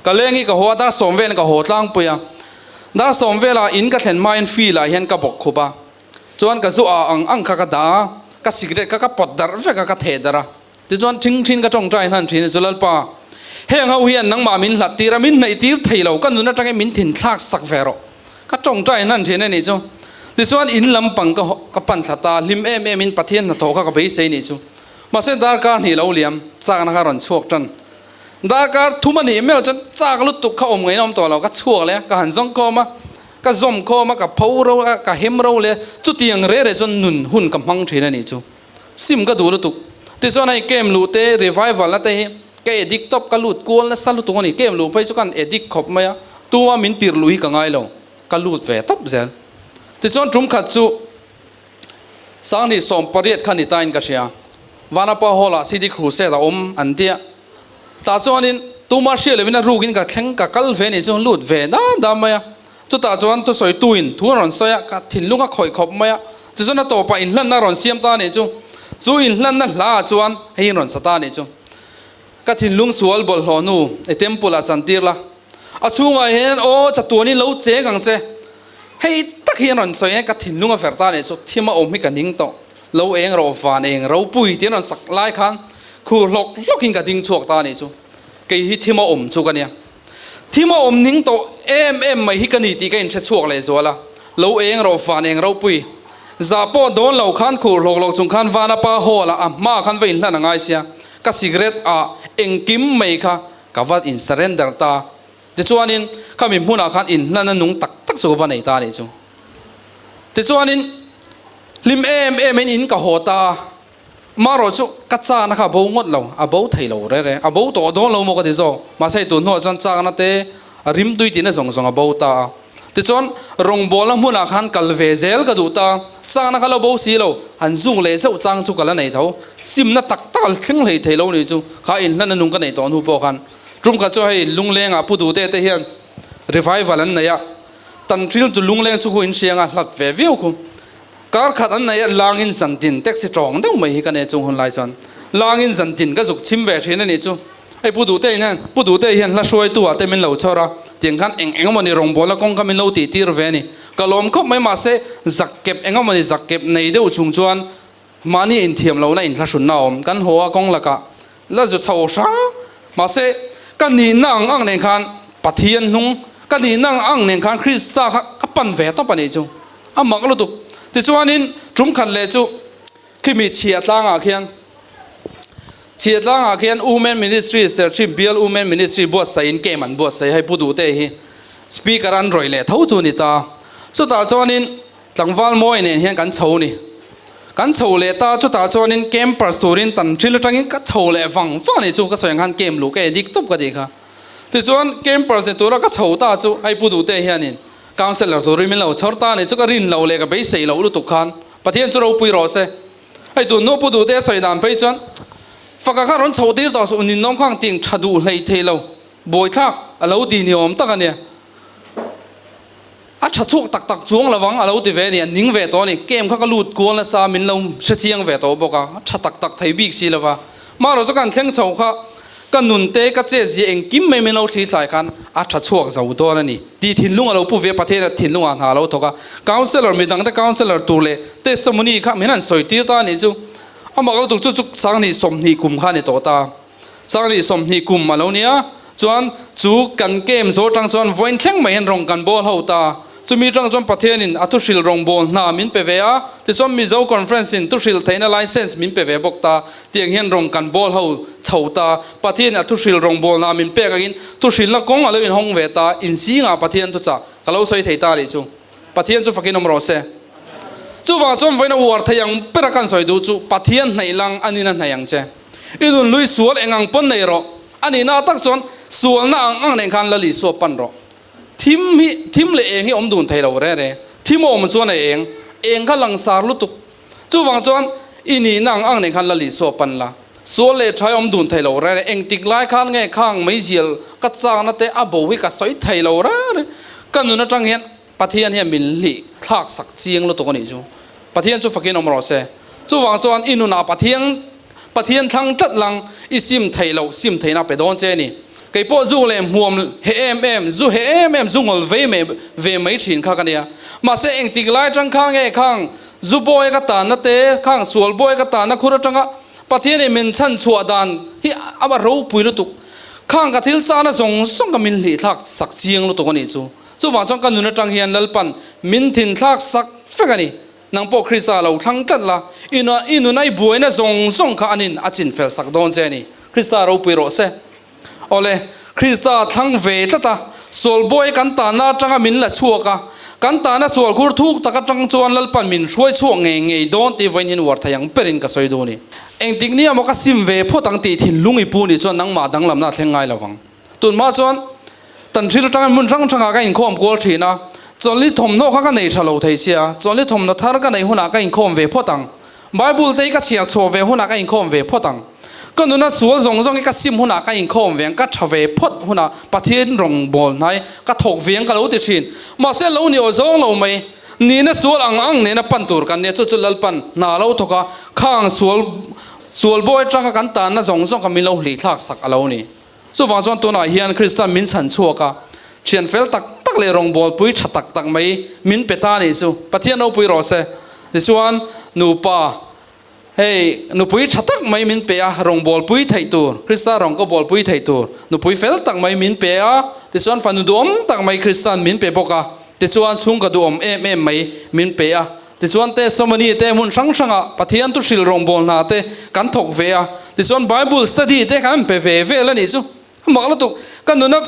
Ka leng hi ka haw a, dar sawm velin ka haw tlangpui a. Dar sawm velah in ka thlen hmain field ah hian ka bawk khup a. Chuan ka zu ah ang ang kha ka dah a, ka cigarette kha ka pawt darh vek a, ka theh darh a. Tichuan thing thin ka tawngtai hnan thin a chu Lalpa, heng ho hian nangmah min hlat tir a, min hnaih tir thei lo, ka nun atangin min thin thlak sak ve rawh. Ka tawngtai hnan thin a nih chu. Tichuan in lampang ka ka pan thla ta, hlim em em in Pathian hnathawh kha ka beisei nih chu. Mahse darkar hnih lo liam, chakna kha rawn chhuak tan. Darkar thum a nih meuh chuan chak lutuk kha awm ngeiin a awm tawh lo, ka chhuak leh a, ka han zawng khawm a, ka zawm khawm a, ka pho ro a, ka hem ro leh a, chutiang reh reh chuan nun hun ka hmang thin a nih chu. Sim ka duh lutuk. Tichuan hei camp luh te, revival na te hi ka addict tawp, ka lut kual nasa lutuk a ni. Camp luh phei chu kan addict khawp mai a, tuma min tir luh hi ka ngai lo, ka lut ve tawp zel. Tichuan tum khat chu Sanghnih 18 kha ni tain ka hria, Vanapa Hall ah CD Crusade a awm an tia. Tah chuanin tuma hria lovin a rukin ka thleng ka kal ve nih chu lut ve da da mai a. Chutah chuan thusawi-tuin thu a rawn sawi a, ka thinlung a khawih khawp mai a. Tichuan a tawpah inhlanna a rawn siam ta a nih chu. Chu inhlanna hla ah chuan hei in rawn sa ta a nih chu. Ka thinlung sual bawlhhlawh hnu i temple ah chantir la. A chhungah hian aw chatuanin lo cheng ang che. Hei tak hi an rawn sawi a, ka thinlung a fer ta a nih chu. Thim a awm hi ka ning tawh. Lo eng rawh van eng ropui tih an rawn sak lai khan khur hlawk hlawkin ka ding chhuak ta a nih chu. Kei hi thim a awm chu ka nia. Thim a awm ning tawh em em mai hi ka ni tih ka inhre chhuak leh zual a, lo eng rawh van eng ropui. Zah pawh dawn lo khan khur hlawk hlawk chung khan vana pa hall ah a hma khan va inhlan a ngai sia, ka cigarette ah engkim mai kha ka va in surrender ta. Tichuanin khami hmunah khan inhlan a nung tak tak chu ka va nei ta a nih chu. Tichuanin hlim em em in in ka haw ta a. Marawh chu ka chakna kha a bo ngawt lo, a bo thei lo reng reng. A bo tawh dawn lo maw ka ti zawk. Mahse hei tun hnuah chuan chakna te a rim tui tihna zawng zawng a bo ta a. Tichuan rawngbawlna hmunah khan kal ve zel ka duh ta. Chakna kha lo bo si lo, han zuk leh zeuh chang chu ka la nei tho. Simna tak tak a thleng hlei thei lo ni chu kha inhlan a nung ka neih tawh hnu pawh khan. Tum khat chu hei Lunglengah Pu Duhte te hian revival an nei a, Tanhril chu Lungleng chu khu inhriang a hlat ve viau khu. Kar khat an nei a, langin zantin taxi tawng deuh mai hi ka nei chung hun lai chuan langin zantin ka zuk chhim ve thin a nih chu. Hei Pu Duhte hian Pu Duhte hian hla hruaitu ah te min lo chhawr a, tiang khan eng eng emawni rawngbawlna kawng kha min lo tih tir ve a ni. Ka lawm khawp mai mahse zak kep eng emawni zak kep nei deuh chung chuan mahni inthiam lohna inthlahrunna a awm. Kan haw a kawng lakah La zu chho hrang. Mahse, ka nihna ang ang nen khan Pathian hnung, ka nihna ang ang nen khan Krista kha ka pan ve tawp a nih chu. A mak lutuk. Tichuanin, tum khat leh chu khimi chhia tlangah khian, chhia tlangah khian Women Ministry, Serchhip Bial Women Ministry buatsaihin camp an buatsaih a, hei Pu Duhte hi Speaker an rawih leh tho chu a ni ta. Chutah chuanin, Tlangval mawi nen hian kan chho ni. Kan chho leh ta, chutah chuanin camper surin tan thil atangin ka chho leh vang vang a ni chu ka sawi ang khan camp luh ka edik tawp ka tih kha. Tichuan campers ni tura ka chho ta chu hei Pu Duhte hianin councellor turin min lo chhawr ta a ni chu ka rin loh leh ka beisei loh lutuk khan Pathian chu ropui rawh se. Hei tun hnu Pu Duhte a sawi dan phei chuan faka khan rawn chhoh tir tawh suh ninawm kha ang ting tha duh hlei thei lo buaithlak a lo ti ni awm tak a nia. A tha chhuak tak tak chuang lo ang a lo ti ve a ni, a ning ve tawh a ni. Camp kha ka lut kual nasa, min lo hre chiang ve tawh bawk a, a tha tak tak thei bik si lo va. Marawh chu kan thleng chho kha ka nun te, ka che zia engkim mai min lo thli thlai khan a tha chhuak zo dawn a ni tih thinlung a lo pu ve a, Pathian a thinlungah hna a lo thawk a. Councellor, midang te councellor tur leh testimony kha min han sawi tir ta a nih chu. Amah ka lutuk chu chu Sanghnih 20 kum kha a ni tawh ta. Sanghnih 20 kum a lo nia, chuan chu kan camp zawh atang chuan vawiin thleng mai hian rawng kan bawl ho ta. Chumi atang chuan Pathianin a thuhrilh rawng bawl hna min pe ve a, tichuan Mizo Conference in thuhrilh theihna license min pe ve bawk ta. Tiang hian rawng kan bawl ho chho ta. Pathianin a thuhrilh rawng bawl hna min pek angin thuhrilhna kawng a lo inhawng ve ta. Inzingah Pathian thuchah ka lo sawi thei ta nih chu. Pathian chu fakin awm rawh se. Chuvang chuan vawiin a uar thei ang bera kan sawi duh chu Pathian hnaih lang a nina hnaih ang che. I nun lui sual eng ang pawn nei rawh. A nihna tak chuan sualna ang ang nen khan Lali suap pan rawh. Thim hi, thim leh eng hi awm dun thei lo re re. Thim a awm chuan a eng, eng kha langsar lutuk. Chuvang chuan i nihna ang ang nen khan Lali suap pan la. Sual leh tha hi awm dun thei lo re re. Engtik lai khan nge khang meizial ka chakna te a bo hi ka sawi thei lo re re. Ka nun atang hian Pathian hian min hlih thlak sak chiang lutuk a nih chu. Pathian chu fakin awm rawh se. Chuvang chuan i nunah Pathian Pathian thlang tlat lang i sim theih loh sim theihna pe dawn che a ni. Kei pawh zu leh hmuam he em em, zu he em em, zu ngawl vei mai ve mai thin kha ka nia. Mahse engtik lai atang khan nge khang zu bawi ka tanna te, khang sual bawi ka tanna khur atanga Pathianin min chhan chhuah dan hi a ropui lutuk. Khang ka thil chahna zawng zawng ka min hlih thlak sak chiang lutuk a nih chu. Chuvang chuan ka nun atang hian Lalpan min thin thlak sak vek a ni. Nang pawh Krista lo thlang tlat la, i i nun a i buaina zawng zawng kha anin a chin fel sak dawn che a ni. Krista ropui rawh se. Awle, Krista thlang ve tlat a, sual buai kan tanna atanga min la chhuak a, kan tana sual khur thuk tak atang chuan Lalpan min hruai chhuak ngei ngei dawn tih vawiin hian uar thei ang berin ka sawi duh a ni. Engtik nia maw ka sim ve phawt ang tih thinlung i pu nih chuan nangmah danglamna a thleng ngai lo vang. Tunhma chuan tan thil atangin hmun hrang hrangah ka inkhawm kual thin a, chawlhni thawmhnaw kha ka nei tha lo thei sia, chawlhni thawmhnaw thar ka neih hunah ka inkhawm ve phawt ang. Bible te hi ka chhiar chhuah ve hunah ka inkhawm ve phawt ang. Ka nuna sual zawng zawng hi ka sim hunah ka inkhawm ve ang, ka tha ve phawt hunah Pathian rawn bawl hnai ka thawk ve ang ka lo ti thin. Mahse lo ni aw zawng lo mai, nihna sual ang ang nena pan tur kan nia, chu chu Lalpan hna lo thawk a, khang sual sual bawi atanga kan tanna zawng zawng kha min lo hlih thlak sak a lo ni. Chuvang chuan tunah hian Kristan min chhan chhuak a, thian fel tak tak leh rawngbawlpui tha tak tak mai min pe ta anih chu. Pathian ropui rawh se. Tichuan, nupa, hei nupui tha tak mai min pe a, rawngbawlpui theih tur, Krista rawng ka bawlpui theih tur, nupui fel tak mai min pe a, tichuan fanu duhawm tak mai Kristan min pe bawk a, tichuan chhungkaw duhawm em em mai min pe a. Tichuan testimony te hmun hrang hrangah Pathian thu hrilh rawngbâwl hna te kan thawk ve a, tichuan Bible study te kan pe ve vel a nih chu. A mak lutuk, ka nuna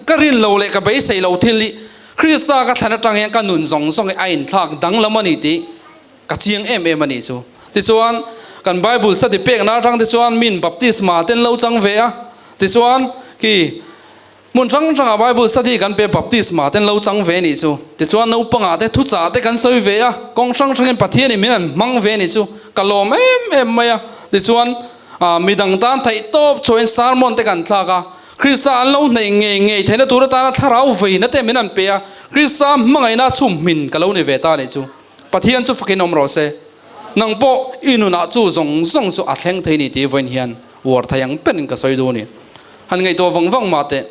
ka rin lo leh ka beisei lo thil hi Krista ka thlan atang hian ka nun zawng zawng hi a inthlak danglam a ni tih ka chiang em em a nih chu. Tichuan kan Bible study pekna atang te chuan min baptisma te an lo chang ve a, tichuan khi Hmun hrang hrangah Bible study kan pe baptisma ten lo chang ve nih chu. Tichuan naupangah te thuchah te kan sawi ve a, kawng hrang hrangin Pathianin min an hmang ve nih chu ka lawm em em mai a. Tichuan midang tan theih tawp chhuahin sermon te kan thlak a, Krista an lo hneih ngei ngei theihna tur atana thlarau veina te min an pe a, Krista hmangaihna chhum hmin ka lo ni ve ta nih chu. Pathian chu fakin awm rawh se. Nang pawh i nunah chu zawng zawng chu a thleng thei ni tih vawiin hian uar thei ang perin ka sawi duh a ni. Han ngaihtuah vang vang mah teh.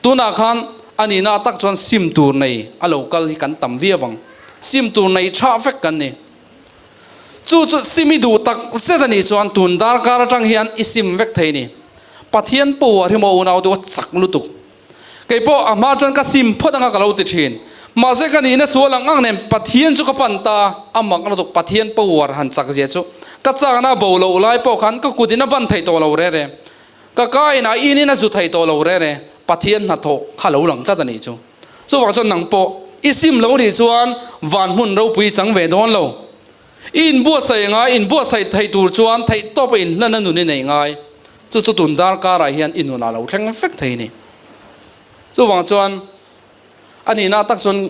Tunah khan a nihna tak chuan sim tur nei a lo kal hi kan tam viau ang. Sim tur nei tha vek kan ni. Chu chu sim i duh tak zet a nih chuan tun darkar atang hian i sim vek thei ni. Pathian power hi maw unau te aw chak lutuk. Kei pawh a hma chuan ka sim phawt anga ka lo ti thin. Mahse ka nihna sual ang ang nen Pathian chu ka pan ta a, a mak lutuk Pathian power han chak zia chu. Ka chakna a bo loh lai pawh khan ka kut in a ban thei tawh lo re re. Ka ka in a in in a zu thei tawh lo re re. Pathian hnathawh kha lo lang tlat a nih chu. Chuvang chuan nang pawh i sim lo nih chuan van hmun ropui i chang ve dawn lo. I inbuatsaih ngai, inbuatsaih theih tur chuan theihtawp a inhlan a nun i nei ngai. Chu chu tun darkarah hian i nunah lo thleng vek thei a ni. Chuvang chuan a nihna tak chuan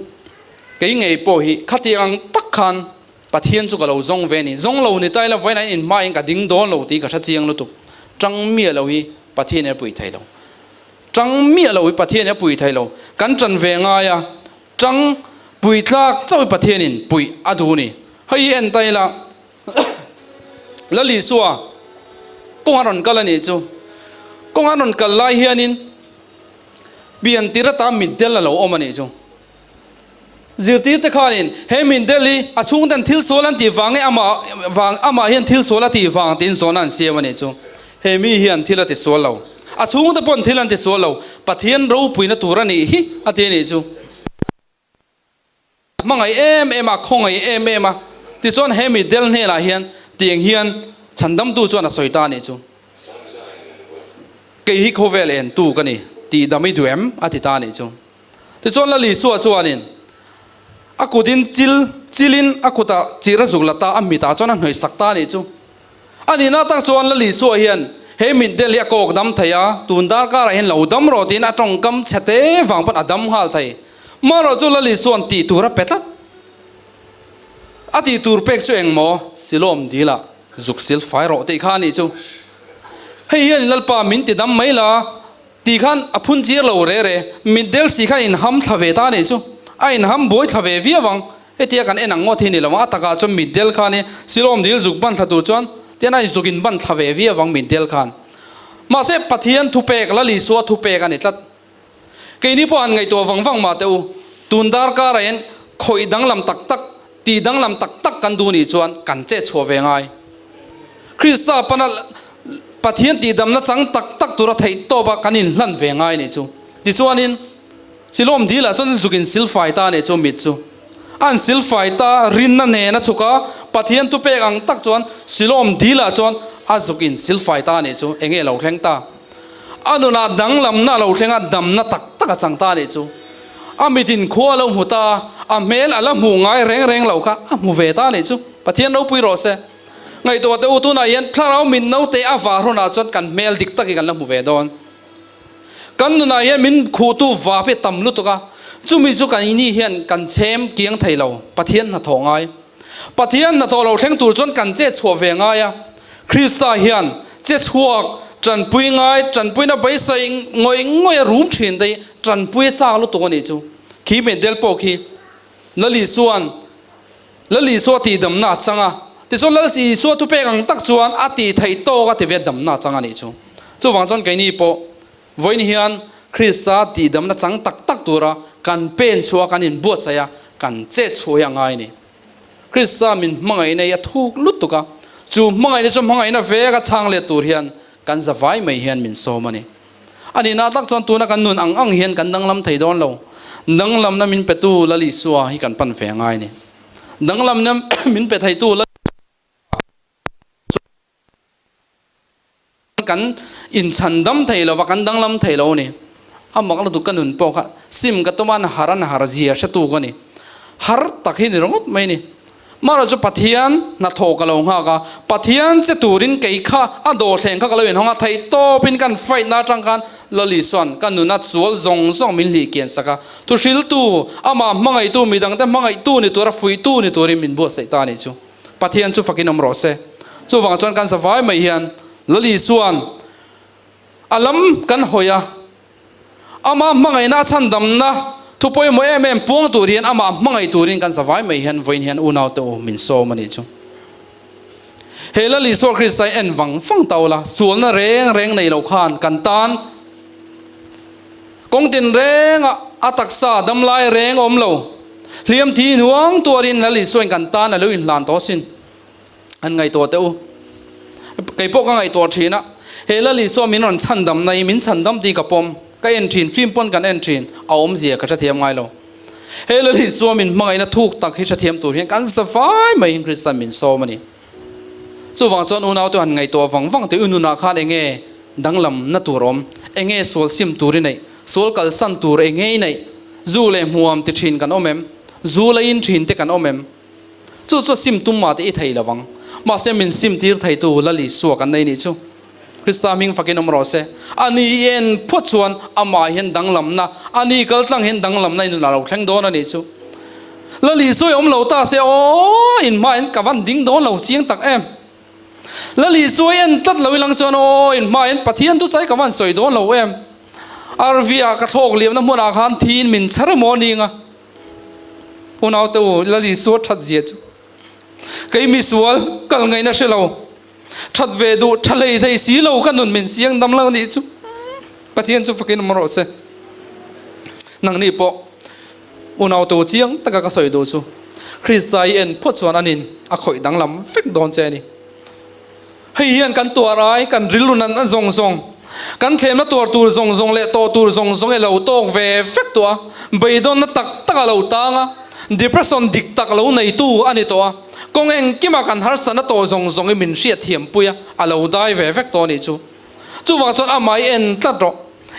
kei ngei pawh hi khatiang ang tak khan Pathian chu ka lo zawng ve a ni. Zawng lo ni ta ila vawiin an inhmain ka ding dawn lo tih ka hre chiang lutuk. Tang miah lo hi Pathian in a pui thei lo. Tang miah lo hi Pathian in a pui thei lo. Kan tan ve ngai a, tang pui tlak chauh hi Pathian in puih a duh a ni. Hei hi en ta ila Lal Isua kawng a rawn kal a nih chu. Kawng a rawn kal lai hianin pian tir ata mitdel a lo awm a nih chu. Zirtirte khanin he mitdel hi a chhungten thil sual an tih vang nge amah vang amah hian thil sual a tih vang tiin zawhna an siam a nih chu. He mi hian thil a ti sual lo. A chhungte pawn thil an ti sual lo. Pathian ropuina tur a nih hi a ti a nih chu. Hmangaih em em a, khawngaih em em a, tichuan he mi del hnenah hian tiang hian chhandamtu chuan a sawi ta a nih chu. Kei hi khawvel entu ka ni, tih dam i duh em? a ti ta a nih chu. Tichuan Lal Isua chuanin a kutin chil chilin a kutah chir a zuk la ta, a mitah chuan a hnawih sak ta a nih chu. A nihna tak chuan Lal Isua hian he mitdel hi a kawk dam thei a, tun darkarah hian lo dam rawh tiin a tawngkam chhe te vang pawn a dam nghal thei. Marawh chu Lal Isua'n tih tur a pe tlat. A tih tur pek chu eng maw? Silawm dilah zuk sil fai rawh tih kha a nih chu. Hei hian Lalpa min ti dam mai la tih khan a phun chiar lo re re. Mitdel si khan a inham thla ve ta a nih chu. A inham buai thla ve viau ang. Hetia kan en ang ngawt hi ni lo ang, a takah chuan mitdel khan i Silawm dil zuk ban thla tur chuan tian a inzuk in ban thla ve viau ang mitdel khan. Mahse Pathian thupek, Lal Isua thupek a ni tlat. Keini pawh han ngaihtuah vang vang mah teh u, tun darkarah hian khawih danglam tak tak, tih danglam tak tak kan duh nih chuan kan chet chhuah ve ngai. Krista pana Pathian tihdamna chang tak tak tura theih tawpa kan inhlan ve ngai nih chu. Tichuanin, Silawm dilah chuan zuk in silfai ta nih chu mit chu. An silfai ta rinna nen a chhuk a, Pathian thupek ang tak chuan Silawm dilah chuan a zuk in silfai ta nih chu enge lo thleng ta. A nunah danglamna a lo thleng a, damna tak tak a chang ta nih chu. A mit in khua a lo hmu ta a, a hmel a la hmuh ngai reng reng lo kha a hmu ve ta nih chu. Pathian ropui rawh se. Ngaihtuah teh u, tunah hian thlarau mit naute a vah rawnah chuan kan hmel dik tak hi kan la hmu ve dawn. Kan nunah hian min khuhtu vap hi a tam lutuk a, chumi chu kan ini hian kan chhem kiang thei lo, Pathian hnathawh ngai. Pathian hnathawh lo thleng tur chuan kan che chhuah ve ngai a, Krista hian che chhuak, tanpui ngai, tanpuina beisei ngawih ngawih a rum thin te hi tanpui a chak lutuk a nih chu. Khi Medel pawh khi Lal Isua'n Lal Isua tihdamna a chang a, tichuan Lal Isua thupek ang tak chuan a tih theih tawk a ti ve damna a chang a nih chu. Chuvang chuan keini pawh vawiin hian Krista tihdamna chang tak tak tura kan pen chhuah a, kan inbuatsaih a, kan chet chhuah hi a ngai a ni. Krista min hmangaihna hi a thuk lutuk a, chu hmangaihna chu hmangaihna vek a chhang let tur hian kan zavai mai hian min sawm a ni. A nihna tak chuan tuna kan nun ang ang hian kan danglam thei dawn lo. Danglamna min petu Lal Isua hi kan pan ve ngai a ni. Danglamna min pe theitu Lal Isua chuan kan inchhandam thei lo va, kan danglam thei lo a ni. A mak lutuk ka nun pawh kha sim ka tum a, an har an har zia hretu ka ni. Har tak hi ni ringawt mai a ni. Mara chu Pathian hnathawh ka lo nghak a, Pathian che turin kei kha a dawhthleng kha ka lo inhawng a, theihtawpin kan fight na atang khan Lal Isua'n ka nuna sual zawng zawng min hlih kian sak a, thuhriltu, amah hmangaihtu, midangte hmangaihtu ni tura fuihtu ni turin min buatsaih ta a nih chu. Pathian chu fakin awm rawh se. Chuvang chuan kan zavai mai hian Lal Isua'n a lam kan hawi a, Amah hmangaihna a chhandamna thu pawimawh em em puang tur hian amah hmangaih turin kan zavai mai hian vawiin hian unaute u min sawm a nih chu. He Lal Isua Krista hi en vang vang ta ula, sualna reng reng nei lo khan kan tan kawng tin renga a taksa damlai reng awm lo, hliam thi hnuang tuarin Lal Isuain kan tan a lo inhlan tawh asin. An ngaihtuah teh u. Kei pawh ka ngaihtuah thin a, he Lal Isua min rawn chhandam na hi min chhandam tih ka pawm, ka en thin, film pawn kan en thin, a awmzia ka hrethiam ngai lo. He Lal Isua min hmangaihna thuk tak hi hrethiam tur hian kan za fai mai in Kristan min sawm a ni. Chuvang chuan unau te han ngaihtuah vang vang teh u nunah khan enge danglam na tur awm, enge sual sim tur i neih, sual kalsan tur enge i neih, zu leh hmuam ti thin kan awm em, zu la in thin te kan awm em? Chu chu sim tum mah te i thei lo vang. Mahse min sim tir theitu Lal Isua kan nei nih chu. Krista hming fakin awm rawh se. A ni i en phawt chuan amah hian danglamna, a ni kal tlang hian danglamna in a lo thleng dawn a nih chu. Lal Isua i awm lo ta se aw in hma in ka van ding dawn lo chiang tak em. Lal Isua i en tlat lo ilang chuan aw in hma in Pathian thu chai ka van sawi dawn lo em. RV ah ka thlawk liamna hmunah khan thiin min chher emaw a ning a. Unaute u, Lal Isua that zia chu kei misual kal ngaihna hre lo, that ve duh tha hlei thei si lo ka nun min siang dam lo nih chu Pathian chu fakin awm rawh se. Nangni pawh unaute u chiang taka ka sawi duh chu Krista i en phawt chuan anin a khawih danglam vek dawn che a ni. Hei hian kan tuar ai, kan rilru natna zawng zawng, kan thlemna tuar tur zawng zawng leh tawh tur zawng zawng e lo tawk ve vek tawh a, beidawnna tak tak a lo tang a, depression dik tak lo neitu a ni tawh a, kawng engkima kan harsatna tawh zawng zawng i min hriatthiampui a, a lo dai ve vek tawh a nih chu. Chuvang chuan amah i en tlat rawh.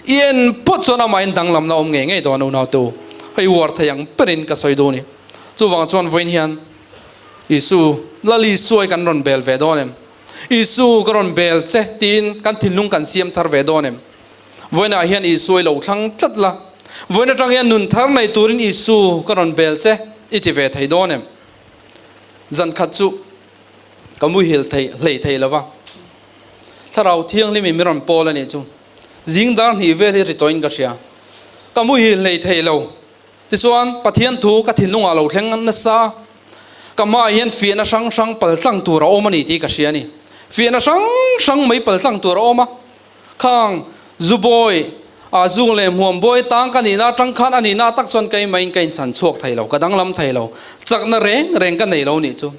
I en phawt chuan amah in danglamna awm ngei ngei dawn unau te u. Hei uar thei ang berin ka sawi duh a ni. Chuvang chuan vawiin hian Isu, Lal Isua hi kan rawn bel ve dawn em? Isu, ka rawn bel che tiin kan thinlung kan siam thar ve dawn em? Vawiinah hian Isua i lo thlang tlat la, vawiin atang hian nun thar nei turin Isu ka rawn bel che i ti ve thei dawn em? Zan khat chu ka muhil thei hlei thei lo va, Thlarau Thianghlim in min rawn pawl a nih chu. Zing dar hnih vel hi ri tawhin ka hria. Ka muhil hlei thei lo. Tichuan, Pathian thu ka thinlungah lo thleng nasa a, ka hmaah hian fiahna hrang hrang paltlang tur a awm a ni tih ka hria a ni. Fiahna hrang hrang mai paltlang tur a awm a. Khang Zubawi, a zung leh hmuam bawi tang ka nihna atang khan a nihna tak chuan keimah-in ka inchhan chhuak thei lo, ka danglam thei lo, chakna reng reng ka nei lo nih chu.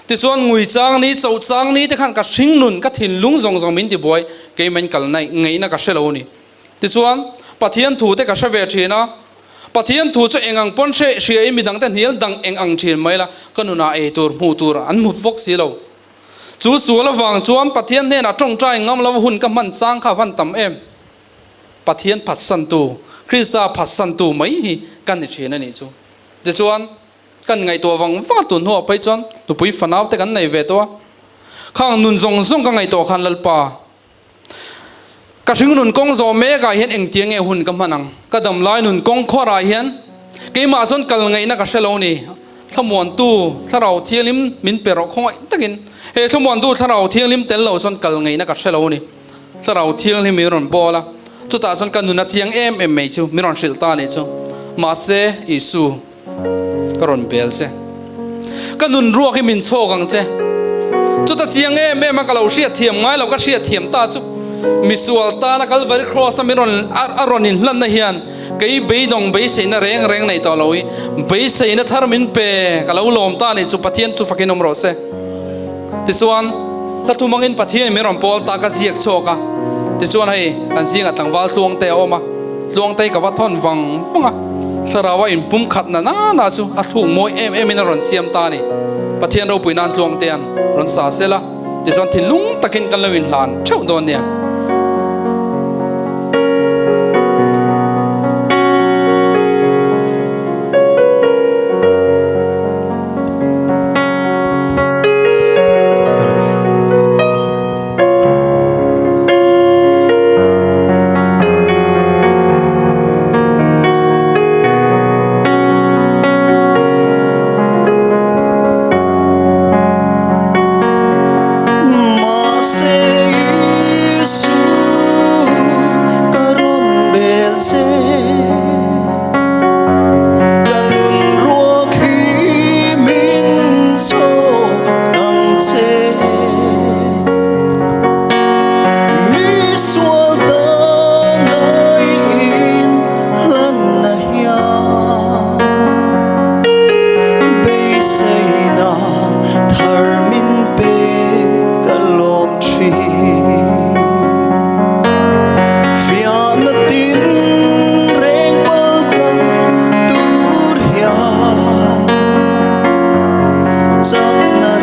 Tichuan ngui chang ni, choh chang ni te khan ka hring nun, ka thinlung zawng zawng min tibuai, keimah-in kal ngaihna ka hre lo a ni. Tichuan, Pathian thu te ka hre ve thin a, Pathian thu chu eng ang pawn hre hriain midangte hnial dang eng ang thin mai la, ka nunah ei tur, hmuh tur an hmu bawk si lo. Chu sual avang chuan Pathian hnenah tawngtai ngam lova hun ka hman chang kha a van tam em? Pathian phatsantu, Krista phatsantu mai hi ka ni thin a nih chu. Tichuan, kan ngaihtuah vang vang a, tun hnuah phei chuan nupui fanau te kan nei ve tawh a. Khang nun zawng zawng ka ngaihtuah khan Lalpa, Ka hring nun kawng zawh mek ah hian engtia nge hun ka hman ang? Ka dam lai nun kawng khuar ah hian keimah chuan kal ngaihna ka hre lo ni. Thlamuantu Thlarau Thianghlim min pe rawh khawngaih takin. He Thlamuantu Thlarau Thianghlim tel lo chuan kal ngaihna ka hre lo ni. Thlarau Thianghlim min rawn bawl a, chutah chuan ka nun a chiang em em mai chu min rawn hrilh ta nih chu. Mahse, Isu. Ka rawn bel che. Ka nun ruak hi min chhawk ang che. Chuta chiang em em a ka lo hriat thiam ngai lo ka hriat thiam ta chu misual tana Calvary Cross a min rawn a rawn inhlanna hian kei beidawng beiseina reng reng nei tawh lo i beiseina thar min pe ka lo lawm ta nih chu Pathian chu fakin awm rawh se. Tichuan hla thum angin Pathian min rawn pawl ta ka ziak chhuak a, tichuan hei kan zingah tlangval Tluangte a awm a, Tluangtei ka va thawn vang vang a, Thlarau a inpum khat na na na chu a thluk mawi em em in a rawn siam ta a ni. Pathian ropui nan Tluangtea'n rawn sa sel a, tichuan thinlung takin kan lo inhlan theuh dawn nia. Mahse Isu ka rawn bel che. Ka nun ruak hi min chawk ang che. Mi sual tan aiin hlan na hian beiseina thar min pe ka lawm thin. Fiahna tin reng pal tlang tur hian chakna.